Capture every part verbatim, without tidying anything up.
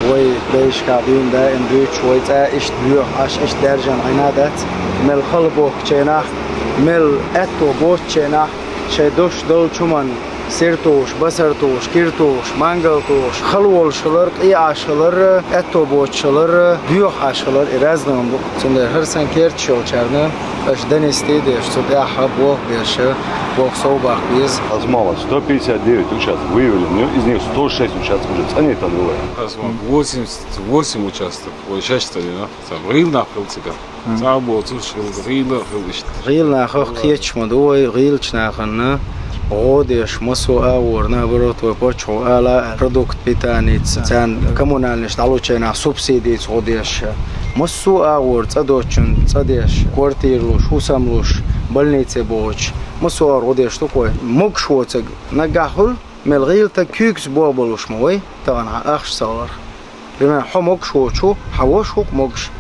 Вай дайшкахь дуьйна даим дуьйцуш, вай цӀа иштта боьха Ӏаш, иштта даьржина Ӏийна дац. Мел хала бохкучу хенахь, мел аьтто боцучу хенахь, шайн дош долчу хӀуманна сир тухуш, басар тухуш, кир тухуш, мангал тухуш, хала волуш хилар, къен Ӏаш хилар, аьтто боцуш хилар, боьха Ӏаш хилар, и раьзна ма бу. Цундела хӀара сан керташ йолчарна аша донести деш, цу тӀехь болх беш, болх сов баккха беза. Ас ма вац, сто пятьдесят девять участков выявлено, из них сто шесть участков уже цӀанйитина ю вай. Ас ма восемьдесят восемь участок, ой, шаьш цӀанйина, сан гӀийла нах хилла цигахь. Цхьа а боцуш хилла, гӀийла хилла иштта. ГӀийла нахах кхеташ ма ду вай, гӀийлачу нахана гӀо деш, массо а агӀор, наоборот, вай паччахьо ала, продукт питаница, царна коммунальныш дӀалучу хенахь субсидица гӀо деш. Массо а агӀор, цӀа доцучунна цӀа деш, квартира луш, хӀусам луш, больнице бохучу, массо а агӀор гӀо деш ду-кх вай. Могуш воцург наггахь хуьлу, мел гӀийла стаг куьйгаш бохбалуш ма вай, тахана хьан ахча ца гӀарх. Примерно, хьо могуш воцуш ву, хьан ваша ву-кх могуш.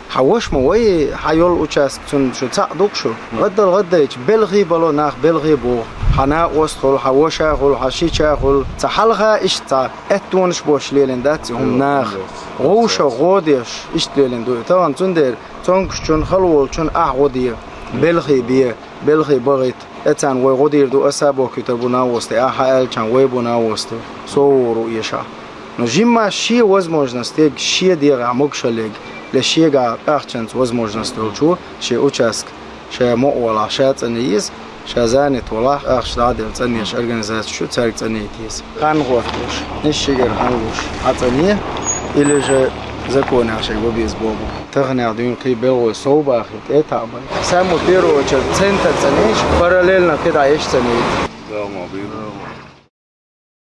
Хьан ваша ма вай, хьан йолу участок цунна шу цхьаъ ду-кх шу. ГӀаддал гӀаддайча, белхий бало нах белхий боху. Хьан накъост хуьлу, хьан ваша хуьлу, хьан шича хуьлу. Цхьа хьалха иштта цхьа аьттонаш боцуш лелийна дац и хӀума наха. ГӀовша гӀо деш, иштта лелийна ду и. Тахана цундела цомгушчунна, хала волчунна ахь гӀо де, белхий бе, белхий бахийта. Эцарна вай гӀо дийр ду, аса а бохуьйтур бу накъостий, ахьа аьллачарна вай бу накъостий, сов вогӀур ву эшахь. Но жимма шен возможностега, шен дегӀахь могушаллега, я шегахь ахчанца возможность долчо шен участок ша мукъа валахь, ша цӀанъе еза, ша занят валахь, ахча дӀа а делла, цӀанъеш организацеш ю, цаьрга цӀанъяйта еза. Хан гӀорта луш, нисчигара хан луш, хьан цӀанъе, или же законехь шайн бан беза боху. Таханехь дуьйна кхин белхалой сов бахи, тӀе а таӀбан. Самую первую очередь центр цӀанъеш, параллельно кхидӀа эш цӀанъяйта. Да, ма бийр.